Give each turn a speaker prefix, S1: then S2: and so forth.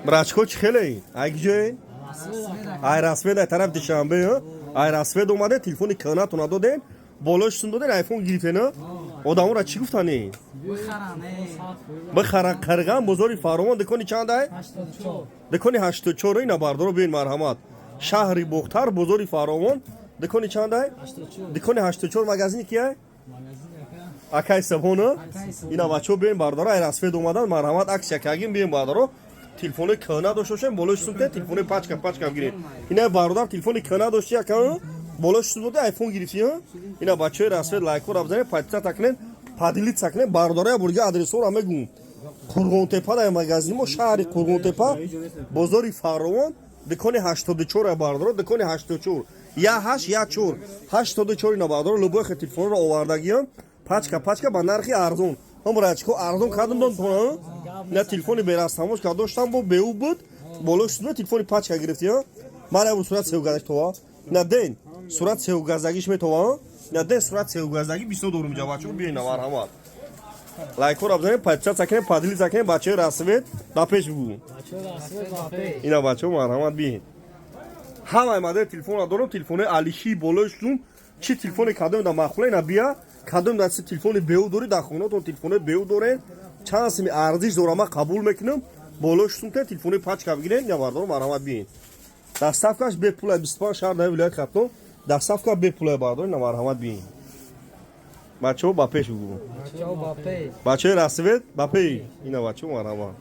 S1: Брачко, чӣ хеле? Ай киҷоен? Ай Рассвет, ай тараф Душанбе. Ай Рассвет омаде, телефони кӯҳнатона доден, болош сум доден, айфон гирифтен. Одаморо чӣ гуфтани? Бихаран. Қирған, бозори Фаровон, дукони чандай? Дукони 84. Ина, бардоро, биён, марҳамат. Шаҳри Бохтар, бозори Фаровон, дукони чандай? Дукони 84. Магазини кияй? Акай Сабона. Ина, бачаҳо, биён, бардоро, ай Рассвет омадан, марҳамат, акция кагим. Биён, бардоро, телефони кӯҳна дошта бошем, болои сумте телефони пачка пачка гиред. Ина, бародар, телефони кӯҳна дошти, ака, болои сум доди, айфон гирифти. Ина, бачаҳои Рассвет, лайкҳоро бизанед, подписаться кунед, поделиться кунед. Бародаро, я бурга адресҳоро мегӯм. Қурғонтепа дар магазини мо, шаҳри Қурғонтепа, бозори Фаровон, дукони 84. Бардоро, дукони 84, 1814 84. Ина, бардоро, любой хе телефонро овардагиам, пачка пачка, ба нархи арзон. Ҳамрачко, арзон кардам дон тона. На, телефони берастамош ка доштам, бо беу буд, болош суна телефони пачка гирифти. Мара бу сурат севгазаш това на ден, сурат севгаздагиш метова на ден, сурат севгаздагӣ бисёр дорум. Ҷа, бачаҳо, биёин, марҳамат, лайкҳоро бизанед, подписаться кунед, поделиться кунед. Бачаҳои Рассвет, ба пеш бугӯ. Ина, бачаҳо, марҳамат, биёин. Ҳамаи модели телефонро дорам, телефони алиши, болои сум, чӣ телефоне кадом да махула. Ина, бия, кадом даси телефони беу дорӣ дар хонатон, телефони беу дорен, чанд сими арзиш дора, ман қабул мекунам. Болои сумте телефони пачка бигирен. Я, бардоро, марҳамат, биёин. Доставкаш бепула, 25 шаҳр дар вилояти Хатлон доставка бепула. Бардоро, ина, марҳамат, биёин. Бачаҳо, ба пеш бугӯ. Бачаҳои Рассвет, ба пеш. Ина, бачаҳо, марҳамат.